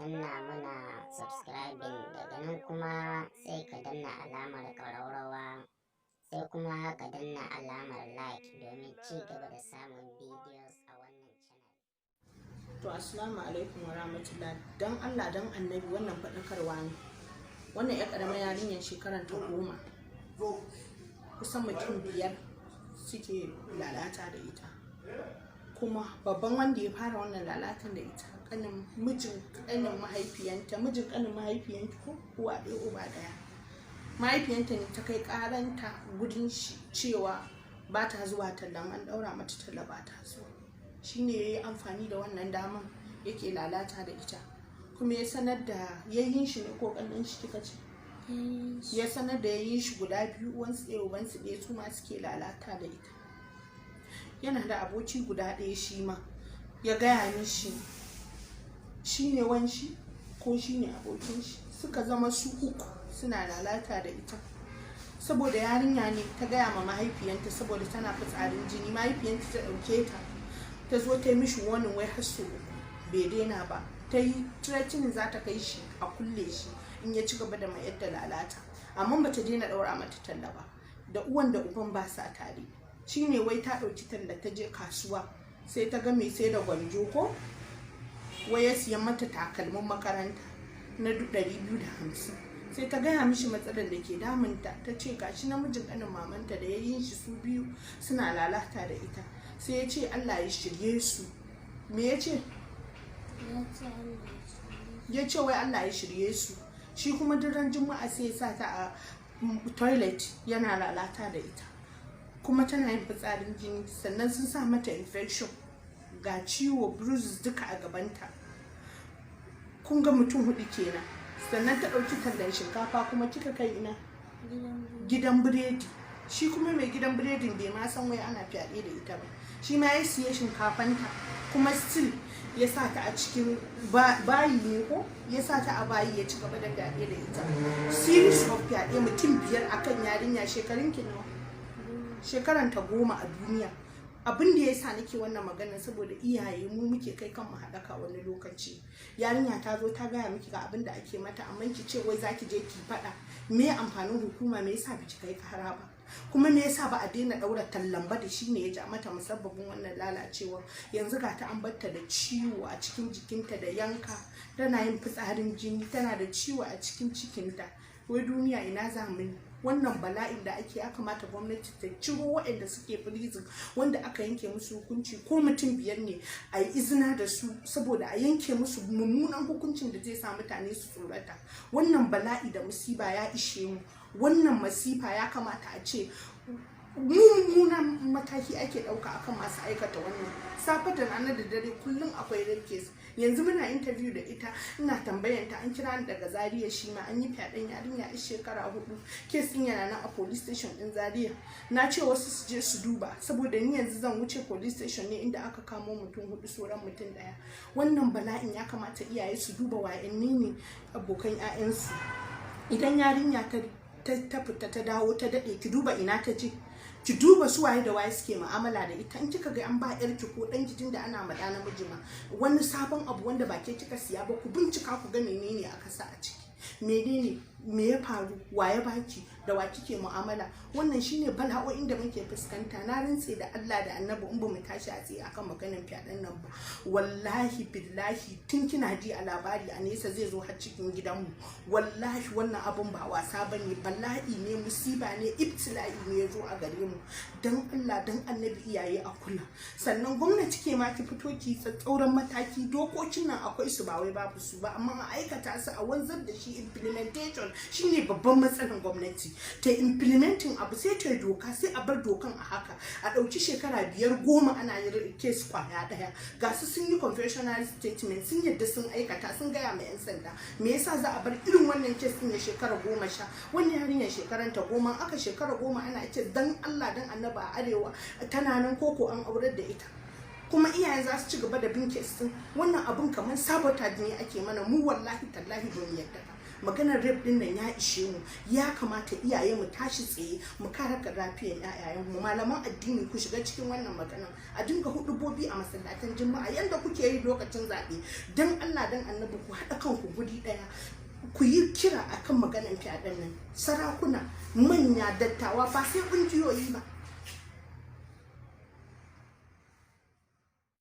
Danna mana subscribing, daga nan kuma sai ka danna alamar ƙaraurawa, sai kuma ka danna alamar like domin ci gaba da samun videos a wannan channel. To, assalamu alaikum wa rahmatullah. Dan Allah dan Annabi, wannan faɗakarwa ne. Wannan ya ƙaramar yarinyar, shekaran ta 10. Kusan mutum biyar suke lalata da ita. Kuma babban wanda ya fara wannan lalatan da ita, kanin mijin kanin mahaifiyanta, mijin kanin mahaifiyanta ko uwa ɗaya uba ɗaya. Mahaifiyanta ne ta kai ƙaranta gudun shi cewa ba ta zuwa tallan, an ɗaura mata talla ba ta zuwa. Shine ya yi amfani da wannan daman yake lalata da ita, kuma ya sanar da yayin shi ne ko kallon shi kika ce, ya sanar da yayin shi guda biyu, uwansu ɗaya ubansu ɗaya, su ma suke lalata da ita. Yana da aboki guda ɗaya, shi ma ya gaya mishi shi ne wanshi ko shi ne abokin shi, suka zama su uku suna lalata da ita. Saboda yarinya ne ta gaya ma mahaifiyanta, saboda tana fitsarin jini, mahaifiyanta ta ɗauke ta, ta zo ta yi mishi warning wai har sau uku bai daina ba. Ta yi threatening za ta kai shi a kulle shi in ya ci gaba da mayar da lalata, amma ba ta daina ɗaura mata talla ba. Da uwan da uban ba sa tare. Shine wai ta ɗauki talla ta je kasuwa, sai ta ga mai sai da gwanjo ko wai ya siyan mata takalmin makaranta na 250. Sai ta gaya mishi matsalar da ke damunta, ta ce gashi namijin ƙanin mamanta da ya yi shi su biyu suna lalata da ita. Sai ya ce Allah ya shirye su. Me ya ce? Ya ce wai Allah ya shirye su. Shi kuma duk ran Juma'a sai ya sa ta a toilet yana lalata da ita, kuma tana yin fitsarin jini, sannan sun sa mata infection, ga ciwo, bruises duka a gabanta. Kun ga mutum hudu kenan. Sannan ta ɗauki tallan shinkafa kuma kika kai ina? Gidan biredi. Shi kuma mai gidan biredin bai ma san wai ana fyaɗe da ita ba. Shi ma ya siya shinkafanta, kuma still ya sa ta a cikin bayi ne ko ya sa ta a bayi ya ci gaba da fyaɗe da ita. Series of fyaɗe, mutum biyar akan yarinya. Shekarun ki nawa? Shekaran ta 10 a duniya. Abin da ya sa nake wannan magana, saboda iyaye mu muke kai kanmu haɗaka. Wani lokaci yarinya ta zo ta gaya miki ga abin da ake mata, amma ki ce wai zaki je ki faɗa. Me amfanin hukuma? Me yasa biki kai kara ba? Kuma me yasa ba a daina ɗaura tallan ba, da shi ne ya ja mata musabbabin wannan lalacewa? Yanzu ga ta an batta da ciwo a cikin jikinta da yanka, tana yin fitsarin jini, tana da ciwo a cikin cikinta. Wai duniya ina za mu? Wannan bala'in da ake, ya kamata gwamnati ta ciro waɗanda suke prison, wanda aka yanke musu hukunci, ko mutum biyar ne, a yi izina da su, saboda a yanke musu mummunan hukuncin da zai sa mutane su tsorata. Wannan bala'i da musiba ya ishe mu. Wannan masifa ya kamata a ce mummunan mataki ake ɗauka akan masu aikata wannan. Safe da rana da dare kullum akwai rape case. Yanzu muna interview da ita, ina tambayan ta, an kira ni daga Zaria, shi ma an yi fyaɗen yarinya a shekara 4. Case din yana nan a police station din Zaria. Na ce wasu su je su duba, saboda ni yanzu zan wuce police station ne inda aka kamo mutum hudu, sauran mutum ɗaya. Wannan bala'in ya kamata iyaye su duba wa'anne ne abokan 'ya'yansu. Idan yarinya ta fita, ta dawo, ta daɗe, ki duba ina ta je, ki duba su waye da waye suke mu'amala da ita. In kika ga an ba yarki ko ɗanki, tunda ana ma ɗa namiji ma, wani sabon abu wanda ba ke kika siya ba, ku bincika ku ga menene aka sa a ciki, menene, me ya faru, wa ya baki, da wa kike mu'amala. Wannan shine bala'o'in da muke fuskanta. Na rantse da Allah da Annabi, in ba mu tashi a tsaye akan maganin fyaɗen nan ba, wallahi billahi, tun kina ji a labari a nesa, zai zo har cikin gidanmu. Wallahi wannan abun ba wasa bane, bala'i ne, musiba ne, ibtila'i ne ya zo a gare mu. Dan Allah dan Annabi, iyaye a kula. Sannan gwamnati, ke ma ki fito ki tsatsauran mataki. Dokokin nan akwai su, ba wai babu su ba, amma a aikata su, a wanzar da shi, implementation shine babban matsalar. Gwamnati ta implementing abu, sai ta doka, sai a bar dokan a haka, a ɗauki shekara 5, 10 ana yin case kwaya ɗaya. Ga su sun yi confessional statement, sun yadda sun aikata, sun gaya ma 'yan sanda. Me yasa za a bar irin wannan case din ya shekara 10? Wannan yarinyar shekaran ta 10, aka shekara 10 ana ce. Dan Allah dan Annaba, a arewa tana nan koko an aurar da ita, kuma iyayen za su ci gaba da bin case din. Wannan abun kamar sabotage ne ake mana mu. Wallahi tallahi ba mu yadda ba. Maganar rape din nan ya ishe mu. Ya kamata iyaye mu tashi tsaye mu kare lafiyar ƴaƴayen mu. Malaman addini, ku shiga cikin wannan maganar. A dinga hudubobi a masallatan Juma'a yanda kuke yi lokacin zaɓe. Dan Allah, dan Annabi, ku haɗa kanku guri ɗaya, ku yi kira akan maganar fyaɗen nan. Sarakuna, manya, dattawa, ba sai ƙungiyoyi ba.